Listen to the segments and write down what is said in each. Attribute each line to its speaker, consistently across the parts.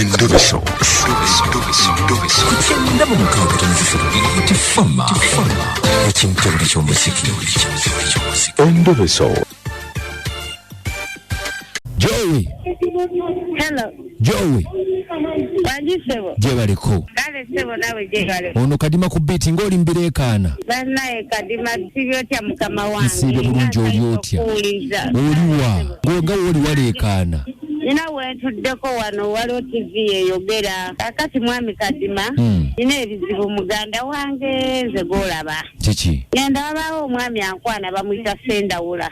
Speaker 1: Endobeso.
Speaker 2: Ku kyenda mu mukaaga tono ssatu tifama ekimtebule ky'omuziki.
Speaker 1: Endobeso.
Speaker 3: Joey.
Speaker 4: Hello.
Speaker 3: Joey.
Speaker 4: Wangi ssebo.
Speaker 3: Gyebaleko.
Speaker 4: Kale ssebo, nawe gyebale.
Speaker 3: Ono Kadima ku beat, ng'oli mbireekaana.
Speaker 4: Bannaye Kadima, sibye otya mukama wange?
Speaker 3: Nsiibye bulungi, oli otya?
Speaker 4: Okuwuliza.
Speaker 3: Oliwa nga wooli waleekaana?
Speaker 4: Nina wentuddeko wano, waliwo TV eyogera. Kakati mwami Kadima, nina ebizibu muganda wange, nze gwolaba.
Speaker 3: Kiki?
Speaker 4: Ngenda wabaawo omwami ankwana, bamuyita Sendawula.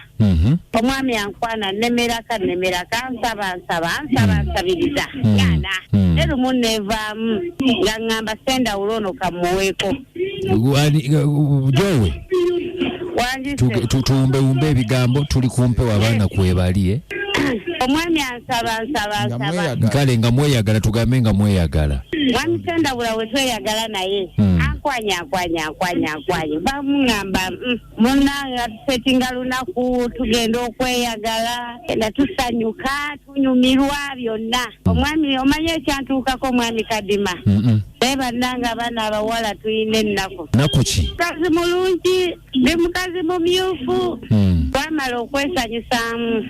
Speaker 4: Omwami ankwana, nnemeraka nnemeraka, nsaba nsaba nsaba nsabiriza, gaana. Ne lumu neevaamu nga ŋŋamba Sendawula ono kamuweeko.
Speaker 3: Jowe.
Speaker 4: Wangi.
Speaker 3: Tuwumbewumbe ebigambo, tuli kumpewo, abaana kwebali, eh?
Speaker 4: Omwami ansaba nsaba
Speaker 5: Nga
Speaker 4: nsaba.
Speaker 5: mweyagala.
Speaker 3: Kale nga mweyagala, tugambe nga mweyagala.
Speaker 4: Mwami Sendawula, we tweyagala naye ankwanya ankwanya ankwanya ankwanya, bamuŋŋamba, munnange atusetinga lunaku tugenda okweyagala, ena tusanyuka tunyumirwa byonna. Omwami, omanye ekyantuukako, omwami Kadima? Naye bannange, abaana abawala tulina ennaku.
Speaker 3: Naku ki?
Speaker 4: Mukazi mulungi, ndi mukazi mumyufu. Twamala okwesanyusaamu,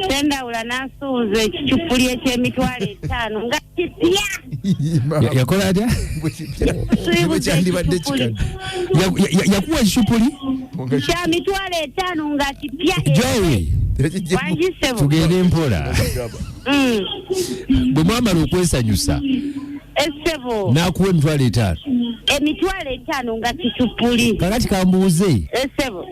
Speaker 4: Sendawula n'ansuuza ekicupuli eky'emitwalo 50 nga kipya.
Speaker 3: Yakola atya?
Speaker 4: Suubuza
Speaker 5: Kyandibadde
Speaker 4: ekicupuli.
Speaker 5: kikadde.
Speaker 3: Yakuwa ekicupuli?
Speaker 4: Kya 50,000 nga kipya.
Speaker 3: Joey.
Speaker 4: Wangi ssebo.
Speaker 3: Tugende mpola. Bwe mwamala okwesanyusa,
Speaker 4: Essebo.
Speaker 3: n'akuwa 50,000?
Speaker 4: 50,000 nga kicupuli.
Speaker 3: Kakati kambuuze,
Speaker 4: Essebo.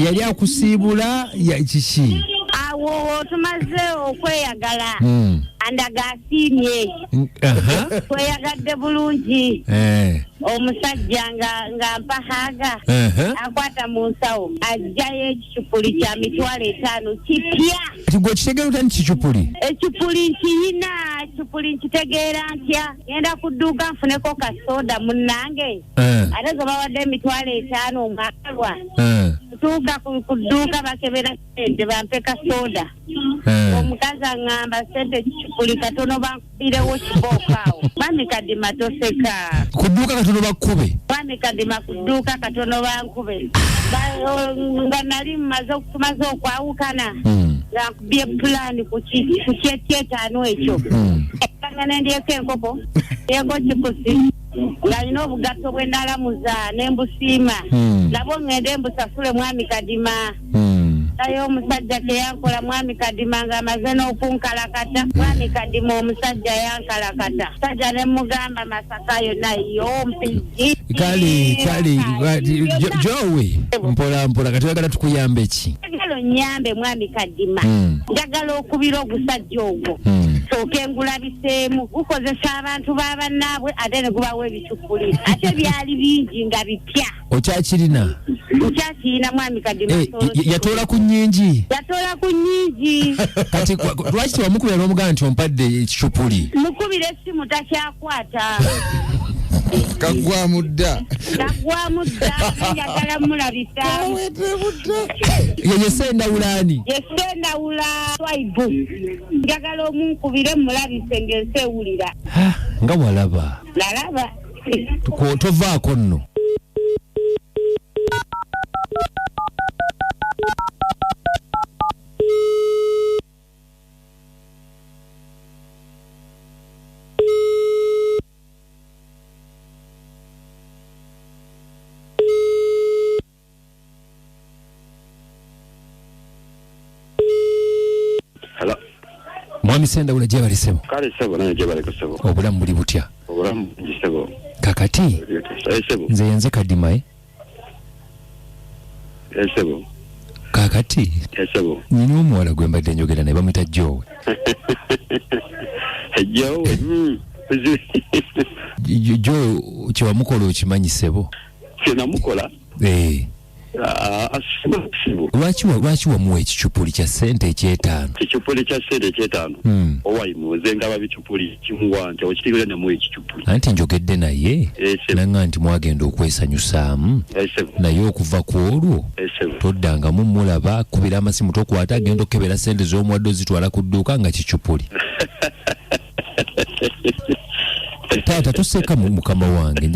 Speaker 3: yali akusiibula kiki?
Speaker 4: Awo tumaze okweyagala, andaga asiimye. Tweyagadde bulungi. Omusajja nga mpahaga, akwata mu nsawo, ajjayo ekicupuli kya 50,000 kipya.
Speaker 3: Kati gwe okitegeera otya nti kicupuli?
Speaker 4: Ekipuli nkiyina, ekipuli nkitegeera ntya? Ngenda ku dduuka nfuneko kasooda munnange, ate ge bawadde 50,000 omwagalwa. Tuuka ku dduuka, bakebera sente, bampe kasooda. Omukazi aŋŋamba sente kicupuli katono bankubirewo kibooko awo. Mwami Kadima, toseka.
Speaker 3: Ku dduuka katono bakkube?
Speaker 4: Mwami Kadima, ku dduuka katono bankube. Nga nali tumaze okwawukana, nga nkubye pulaani ku kyekyetaano ekyo, nga nendyeko enkoko, ndyeko kikusi, nga nina obugatto bwe nalamuza ne mbusiima, nabwo ŋŋende mbusasule. Mwami Kadima, naye omusajja teyankola. Mwami Kadima, ng'amaze n'okunkalakata. Mwami Kadima, omusajja yankalakata, musajja ne mugamba Masaka yonna yo Mpigi.
Speaker 3: Kale Jowe, mpola mpola. Kati oyagala tukuyambe ki?
Speaker 4: Njagala onyambe, mwami Kadima. Njagala okubira ogusajja ogwo, sooke ngulabiseemu. Gukozesa abantu ba bannaabwe ate ne gubawa ebicupuli, ate byali bingi nga bipya.
Speaker 3: Okyakirina?
Speaker 4: Nkyakirina, mwami Kadima.
Speaker 3: Eh, yatoola ku nnyingi?
Speaker 4: Yatoola ku nnyingi.
Speaker 3: Kati lwaki tewamukubira n'omugamba nti ompadde ekicupuli?
Speaker 4: Mukubira essimu takyakwata.
Speaker 5: Kagwamu dda.
Speaker 4: Kagwamu dda, njagala mulabisa.
Speaker 3: Ye Sendawulaani?
Speaker 4: Ye Sendawula Twaibu. Njagala omunkubire mulabise ng'ensi ewulira.
Speaker 3: Nga walaba.
Speaker 4: Nalaba.
Speaker 3: Tovaako nno.
Speaker 6: Hello.
Speaker 3: Mwami Sendawula, gye balisebo.
Speaker 6: Kale ssebo, naye gye baliko ssebo.
Speaker 3: Obulamu buli butya?
Speaker 6: Obulamu bungi ssebo.
Speaker 3: Kakati
Speaker 6: Eh, ssebo.
Speaker 3: nze yenze Kadima, eh?
Speaker 6: Eh, ssebo.
Speaker 3: Kakati
Speaker 6: Eh, ssebo.
Speaker 3: nyina omuwala gwe mbadde njogera naye, bamwita Jowe.
Speaker 6: Jowe.
Speaker 3: Jowe, kyewamukola okimanyi, ssebo?
Speaker 6: Kyenamukola?
Speaker 3: Eh.
Speaker 6: Ah, ssebo, ssebo.
Speaker 3: Lwaki wamuwa ekicupuli kya ssente ekyetaano?
Speaker 6: Ekicupuli kya ssente ekyetaano? Owayimu, nze ngaba bicupuli kimuwa nti okitegeera namuwa ekicupuli.
Speaker 3: Anti njogedde naye,
Speaker 6: Eh, ssebo.
Speaker 3: nanga nti mwagenda okwesanyusaamu,
Speaker 6: Eh, ssebo.
Speaker 3: naye okuva ku olwo
Speaker 6: Eh, ssebo.
Speaker 3: toddangamu mulaba, kubira amasimu tokwata, agenda okukebera sente z'omuwadde ozitwala ku dduuka nga kicupuli. Taata toseka mukama wange,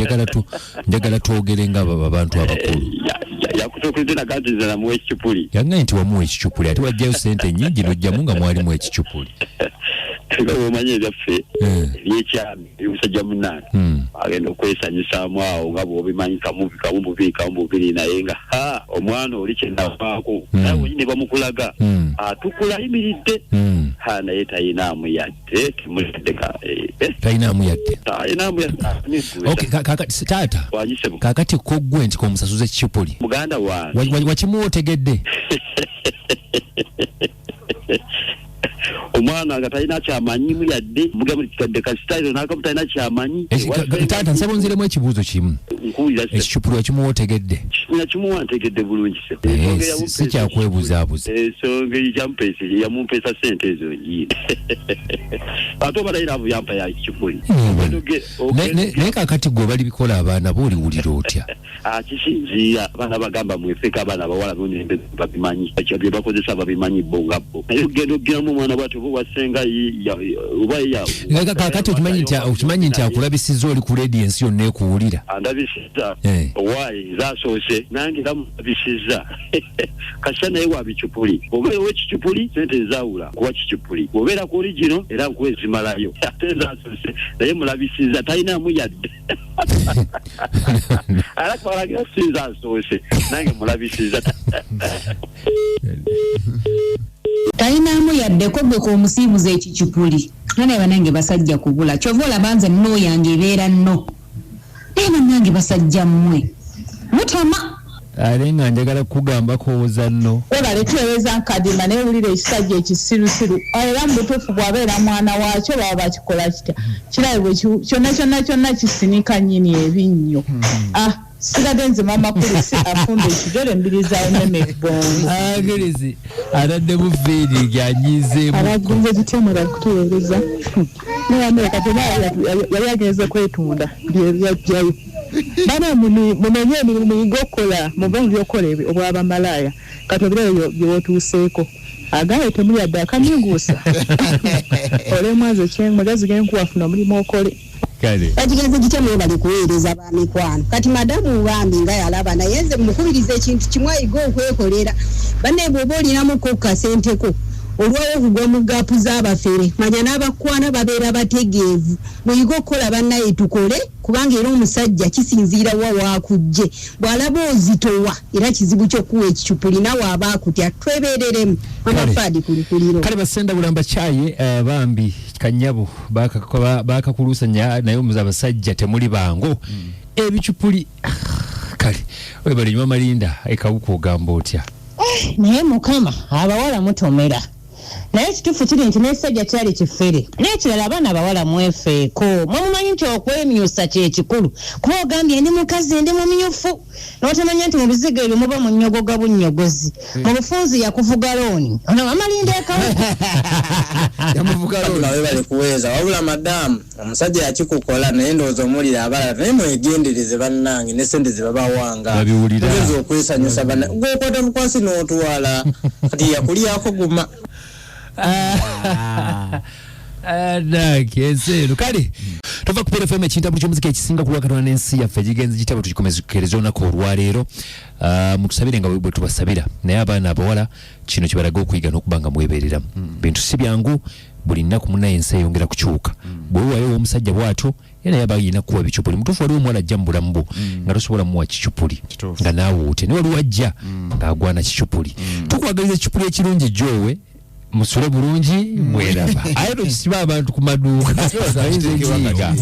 Speaker 3: njagala twogere nga abantu abakulu.
Speaker 6: Yakutuukiridde naga nti nze namuwa ekicupuli.
Speaker 3: Yaŋŋambye nti wamuwa ekicupuli, ate wajjayo ssente nnyingi n'ojjamu nga mwalimu ekicupuli.
Speaker 6: Nga bw'omanyi ebyaffe ebyekyami eby'omusajja munnange, agenda okwesanyusaamu awo nga bw'obimanyi, kamu bubiri kamu bubiri, naye nga ha omwana oli kye navaako naye wenyini bamukulaga atukula ayimiridde, ha naye tayinaamu yadde, temulidde ka
Speaker 3: Tayinaamu yadde.
Speaker 6: Tayinaamu yadde.
Speaker 3: Okay, kakati taata, kakati ko ggwe nti komusasuza ekicupuli,
Speaker 6: muganda wange,
Speaker 3: wakimuwa otegedde?
Speaker 6: Omwana nga talina kyamanyimu yadde, mugamukadde kasitairo nakamu talina kyamanyi.
Speaker 3: Taata, nsaba onziremu ekibuuzo kimu. Ekicupuli wakimuwa otegedde?
Speaker 6: Nakimuwa ntegedde bulungi.
Speaker 3: Si kyakwebuzaabuza.
Speaker 6: Ensonga ekyampeesa, yamumpeesa sente ezo yiine, ate oba naye naavu yampa ya kicupuli.
Speaker 3: Naye kakati gwe bali bikola abaana bo oliwulira otya?
Speaker 6: Kisinziira, abaana bagamba mwefeka, abaana abawala bomirembe babimanyi bye bakozesa, babimanyi bo nga bo, naye ogenda ogiramu omwana bwati oba wasenga
Speaker 3: oba. Kakati okimanyi nti akulabisizza oli ku rediyo, ensi yonna ekuwulira?
Speaker 6: Andabisizza owaayi, nze asoose nange era mulabisizza kasita naye wa bicupuli, oba owekicupuli sente nzawula kuwa kicupuli, obeera ku origino era nkuwa ezimalayo, ate nze asoose naye mulabisizza talinamu yadde, alakalagira sinza asoose nange mulabisizza.
Speaker 7: Talinamu yaddeko, gwe k'omusiibuza ekicupuli, naye banange basajja kubula. Kyova olaba nze nno yange ebeera nno, naye bannange basajja mmwe mutama.
Speaker 3: Ate nga njagala kukugambako oza nno.
Speaker 8: Webale tuweereza Nkadima, naye wulira ekisajja ekisirusiru, era mu butuufu bw'abeera mwana waakyo baba bakikola kitya? Kirabe kyonna kyonna kyonna kisinika nnyini ebinnyo. Ah, sigadde nze mama Kulisi afumba ekigere embirizawo neme bongo.
Speaker 3: Agirizi ataddemu feeling, anyizeemu.
Speaker 8: Abagunze gitya mwe bakutuweereza? Naye kati yali agenze kwetunda byajjayo. Bana munonye emirimu, muyige okukola, muve mu byokukola ebyo obwabamalaaya. Kati obirebe byewotuuseeko, agaye temuli yadde akamyuguusa olemwaze kyemagazi genkuwafuna omulimu okole.
Speaker 7: Bakigenze gitya mwebale kuweereza ba mikwano? Kati madamu bambi nga yalaba, naye nze mukubiriza ekintu kimu, ayiga okwekolera. Bannaye, bw'oba olinamuko kasenteko, olwawo okugwa mu gaapu z'abafere, manya n'abakwana babeera bategeevu. Muyige okukola bannaye, tukole, kubanga era omusajja kisinziira wa waakujje. Bw'alaba ozitowa era kizibu ky'okuwa ekicupuli, nawe aba akutya. Twebeereremu, amafaadi ku lukuliro.
Speaker 3: Kale basenda bulamba kyaye, bambi kanyabo bakakuluusanya, naye omuze abasajja temuli bangu, ebicupuli. Kale webale nyuma. Malinda ekawuka, ogamba otya?
Speaker 9: Naye mukama, abawala mutomera, naye ekituufu kiri nti n'ekisajja kyali kifere. N'ekirala, abaana abawala mwefeeko, mwemumanyi nti okwemyusa kyekikulu, kuba ogambye ndi mukazi, ndi mumyufu, n'otamanya nti mu bizigo ebyo muba munyogoga bunnyogozi. Mu bufunzi yakuvuga looni ono amalinda ekawuka.
Speaker 5: Yamuvuga looni.
Speaker 10: Webale kuweeza. Wabula madamu, omusajja yakikukola, naye ndowooza omuwulira abalala, naye mwegendereze bannange ne sente ze babawanga.
Speaker 3: Babiwulira.
Speaker 10: Tugeza okwesanyusa banna, gwokwata bukwasi n'otwala, kati yakulyako guma.
Speaker 3: Anaki ensi eno. Kale tova ku PFM, ekintabuli ky'omuziki ekisinga ku lwakatonda n'ensi yaffe egigenze gitabo. Tugikomezkereza olunaku olwaleero. Mutusabire nga bwe tubasabira, naye abaana abawala kino kibalaga okuyiga n'okuba nga mwebeereramu. Bintu si byangu, buli nnaku munaye ensi eyongera kukyuka. Bwe weewaayo omusajja bw'atyo, era naye aba yina kuwa bicupuli. Mutuufu, waliwo omuwala ajja mu bulamu bwo nga tosobola muwa kicupuli, nga naawe otya, naye waliwo ajja ng'agwana kicupuli. Tukwagaliza ekicupuli ekirungi gyowe, musule bulungi, mweraba, aye tokisiba abantu ku maduuka. Ayinza ekiyiga.